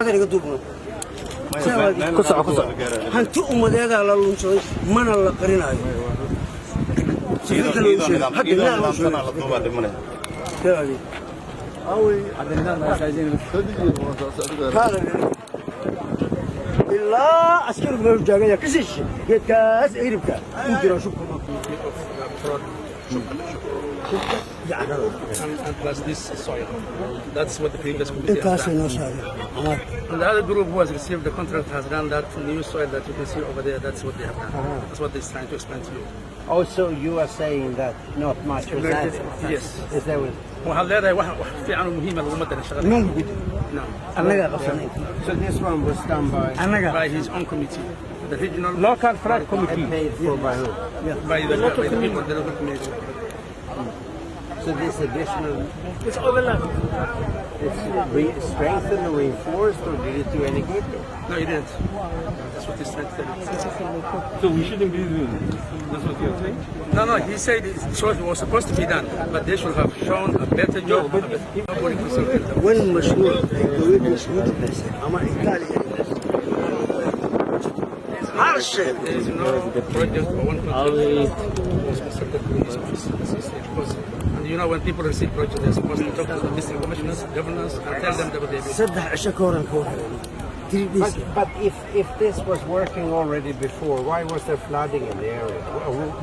Iga duubno. Ku soco, ku soco. Hanti ummadeedaa la lunsaday, mana la qarinaayo. Safiirka loo sheegay, hadda ilaa loo sheegay. Kaada ilaa askarigu meeshu taagan yahay kasii shishe geedkaas eyribka uu jiraa shubka, shubka iyo carrada. And plus this soil. That's what the previous committee has Intaasay done. Noo saareen amaad. And the other group who has received the contract has done that new soil that you can see over there. That's what they have done. That's what they're trying to explain to you. Also, you are saying that not much was added. Yes. Is there was Waxaad leedahay wax fiican oo muhiima laguma darin shaqada. Ma lagu diro. No. Annagaa qabsanay. So this one was done by Annaga. By his own committee. The regional Local flood committee. Paid for by who? By the people, the local community. So this additional It's overlap. It's strengthened or reinforced, or did it do any good? No, he didn't. That's what he's trying to tell you. So we shouldn't be doing it. That's what you're saying? No, he said it was supposed to be done, but they should have shown a better job. Nobody consulted them. Wan mashruuc ay dowladda Sweden bixisay ama Itaaliya ay bixisay hal shay. There is no project or one contract that was consulted through his office. That's his thing. Because, and you know, when people receive projects, they're supposed to talk to the district commissioners, governors, and tell them that what they do. 3 cisho ka horan ka warhaynay, 3 days. But if this was working already before, why was there flooding in the area?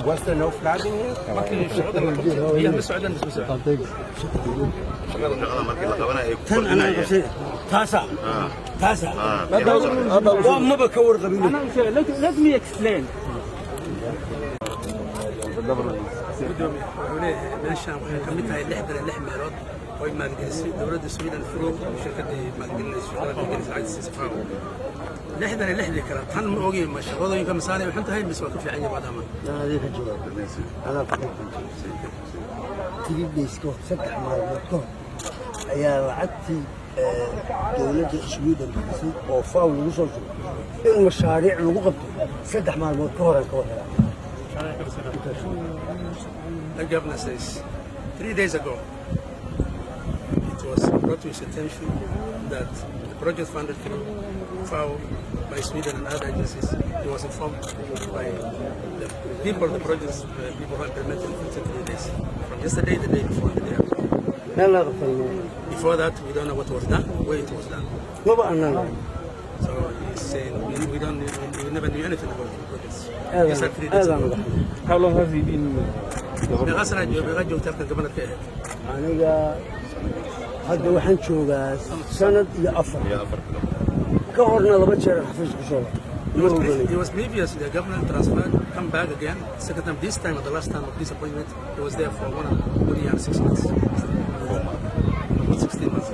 Was there no flooding here? Markii shaqada la qabtay, biyaha ma socdaan mise ma socdaan? Tan anaa qabsay, taasa waa maba ka warqabin. Let me explain. Gudoomiye wuxuu leeyahay meeshaan waxay ka mid tahay 66 meelood oo ay maalgelisay dowladda Sweden through shirkadii maalgelinaysa shaqada maalgelisay lacagta siisay FAO. 66-dii kale tan ma ogi ma shaqadooyinka masaanay xun tahay mise waa ka fiican yahay maadaama. Adii ka jawaab, adaa ku 3 days ka hor, 3 maalmood ka hor ayaa lacagtii dowladda Sweden bixisay oo FAO lagu soo shubay in mashaariic lagu qabto, 3 maalmood ka horaan ka war helaa. The governor says 3 days ago it was brought to his attention that the project funded through FAO by Sweden and other agencies, he was informed by the people, the projects, people who implemented within 3 days. From yesterday, the day before, the day after. Meel laga qabtay. Before that, we don't know what was done, where it was done. Maba anaan. So he's saying we don't, we never knew anything about the projects. He said 3 days aadaan ago. Uga xumay. How long has he been governor? Meeqa sana meeqa joogta halkan gobolka ka ahayd? Aniga hadda waxaan joogaa sanad iyo 4 ka horna laba jeer xafiis ku soo laabtay. He was previously a governor, transferred, come back again. Second time, this time, or the last time of this appointment, he was there for 1 year and 6 months. About 16 months.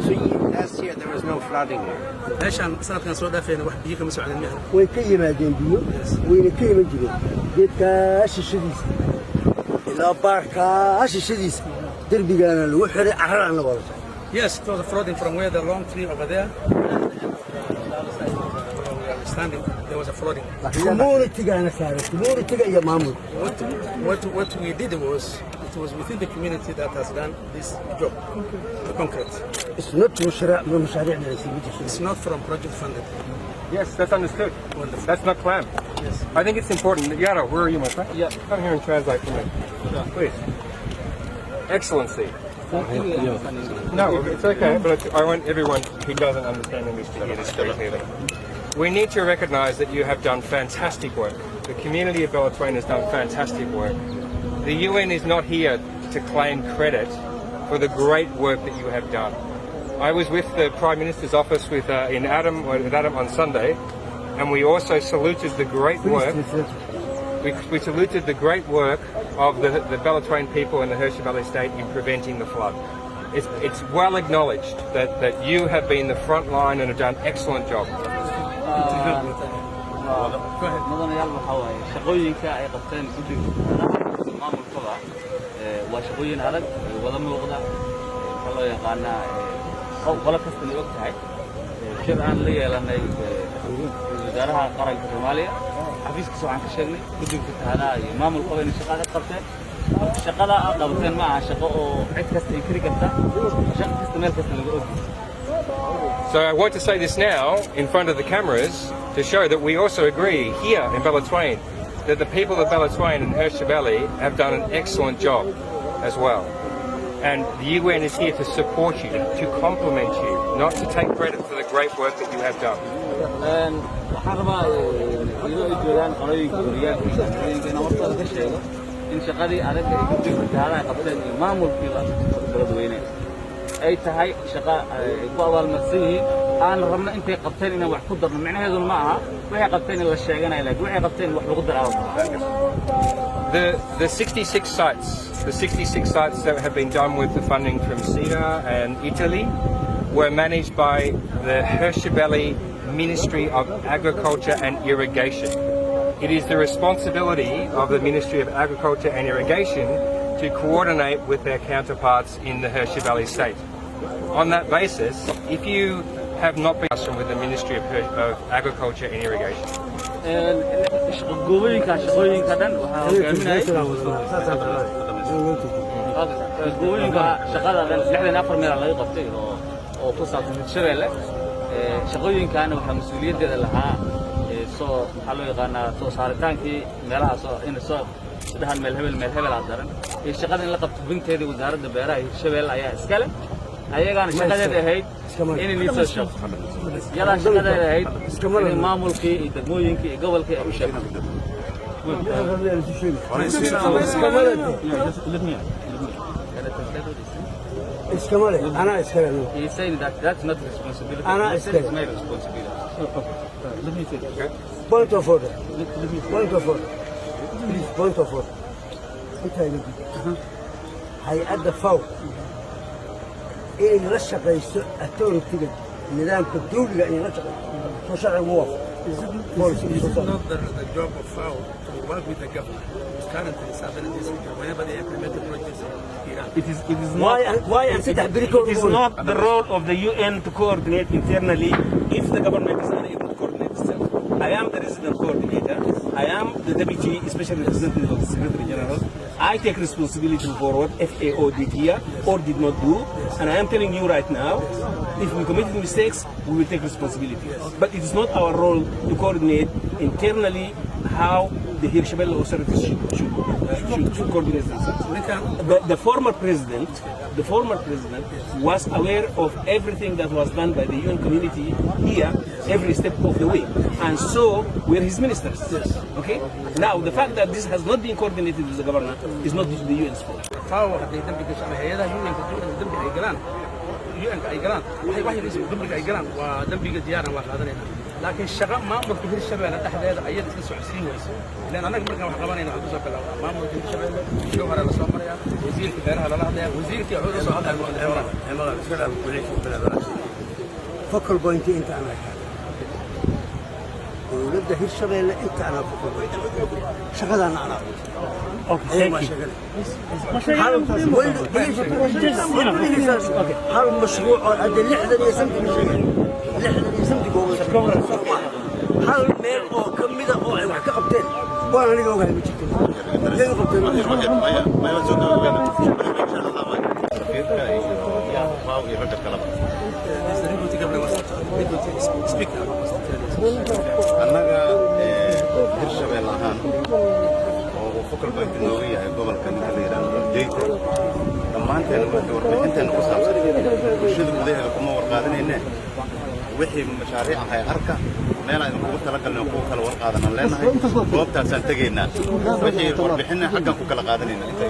So last year there was no flooding here. Meeshaan sanadkan soo dhaafayna wax biyo kama socdeen miyaa? Way ka yimaadeen biyo, wayna ka iman jireen geedkaa shishadiisa ilaa baarkaa shishadiisa, derbigaana lagu xiray, carradaana waa la saaray. Yes, it was a flooding from where the long tree over there. The other side, where we are standing, there was a flooding. Community-gaana saaray, community-ga iyo maamulka. What we did was, it was within the community that has done this job, the concrete. It's not mashaariicda ay sii jirto. It's not from project funded. Yes, that's understood. Wonderful. That's not planned. Yes. I think it's important. Yaro, where are you, my friend? Yeah. Come here and translate for me. Please. Excellency. No, it's okay, but I want everyone who doesn't understand English to hear this very clearly. We need to recognize that you have done fantastic work. The community of Beledweyne has done fantastic work. The UN is not here to claim credit for the great work that you have done. I was with the Prime Minister's office with Adam on Sunday, and we also saluted the great work. We saluted the great work of the Beledweyne people in the Hirshabelle State in preventing the flood. It's well acknowledged that you have been the front line and have done excellent job. Mudanayaal, waxaa waaye shaqooyinka ay qabteen guddiga fatahaadaha maamulkaba waa shaqooyin adag wada muuqda, waxaa loo yaqaanaa qolo kastana og tahay. Shir aan la yeelanay ra-iisul wasaaraha qaranka Soomaaliya xafiiskiisa, waxaan ka sheegnay guddiga fatahaadaha iyo maamulkaba inay shaqo adag qabteen. Marka shaqada aad qabateen ma aha shaqo oo cid kasta inkiri karta, shaqo kasta meel kasta laga ogyahay. So I want to say this now in front of the cameras to show that we also agree here in Beledweyne that the people of Beledweyne and Hirshabelle have done an excellent job as well. And the UN is here to support you, to complement you, not to take credit for the great work that you have done. Waxaan rabaa iyadoo ay joogaan qolooyinka wariyaalka iyo qolooyinka inaan hortooda ka sheego in shaqadii adag ee guddiga fatahaadaha qabteen iyo maamulkiiba Beledweyne ay tahay shaqa ay ku abaalmarsan yihiin, aan rabno intay qabteen inaan wax ku darno. Micnaheeduna ma aha waxay qabteen in la sheeganayo, laakiin waxay qabteen in wax lagu daraa. The 66 sites, the 66 sites that have been done with the funding from SIDA and Italy were managed by the Hirshabelle Ministry of Agriculture and Irrigation. It is the responsibility of the Ministry of Agriculture and Irrigation to coordinate with their counterparts in the Hirshabelle state. On that basis, if you have not been with the Ministry of Agriculture and Irrigation, Goobooyinka shaqooyinka dhan waxaa hogaaminayay goobooyinka shaqada dhan 64 meel laga qabtay oo ku saabsan Hirshabeelle. Shaqooyinkaana waxaa mas-uuliyaddeeda lahaa soo maxaa loo yaqaanaa soo saaritaankii meelaha soo in soo isdhahan meel hebel meel hebelaa daran iyo shaqada in la qabto hubinteedii wasaaradda beeraha Hirshabeelle ayaa iskale, ayagaana shaqadeeda ahayd inay nii soo sheegto, yadaa shaqadeeda ahayd inay maamulkii iyo degmooyinkii iyo gobolkii ay u sheegto. Iskama leh, anaa iskale. He's saying that that's not responsibility. Anaa He said it's iskale. My responsibility. Let me say, Point of order. Point of order, please. Point of order. Intaa iga gud hay'adda FAO inay la shaqayso authority-ga nidaamka dawliga, inay la shaqayso soo sharciga muwaafaq. Is it not the job of FAO to work with the government who's currently serving in this region whenever they implement the projects in Hiiraan? It is not, Why aan saddex beri ka it is not the role of the UN to coordinate internally if the government is unable to coordinate itself. I am the resident coordinator. I am the deputy special representative of the Secretary General. I take responsibility for what FAO did here or did not do. And I am telling you right now, if we committed mistakes, we will take responsibility. But it is not our role to coordinate internally how the Hirshabelle authorities should coordinate themselves. The former president was aware of everything that was done by the UN community here, every step of the way, and so were his ministers. Okay. Now the fact that this has not been coordinated with the governor is not the UN's fault. FAO hadday dambi gasho ama hay'adaha UN-ka dambi ay galaan, UN-ka ay galaan, waxay wax yar dambiga ay galaan waa dambiga diyaaran waa qaadanayna, laakiin shaqa maamulka Hirshabeelle dhexdeeda ayada isla socodsiin weyso ilaan annaga markaan wax qabanayna waxaan kusoo bilaabnaa maamulka Hirshabeelle, Jowhara la soo maraya, wasiirka beeraha lala hadlaya, wasiirkii wuxuu la soo hadlaya. Focal point inta anaa ka dowladda Hirshabeelle inta anaa focal point shaqadaana anaa. Okay, thank you. Hal mashruuc oo hadda 60 iyo something sheegay, 60 iyo something goobood, hal meel oo ka mida oo ay wax ka qabteen waan aniga ogahay ma jirto. Yay u qabteen? Safiirka iyo FAO iyo ragga kaleba. The deputy governor was deputy speaker was to tell us. Annaga Hirshabelle ahaan oo uu focal point nooga yahay gobolka ninka la yidhaahdo Jeyte, dhammaanteen marka warbixinteena ku saabsan bulshada gudaheeda kuma warqaadanayne, wixii mashaariic ahay arka meelaan idinkugu talagalnay oo kuwa kala warqaadanaan leenahay, goobtaasaan tegaynaa, wixii warbixinna xaggaan ku kala qaadanayna inta.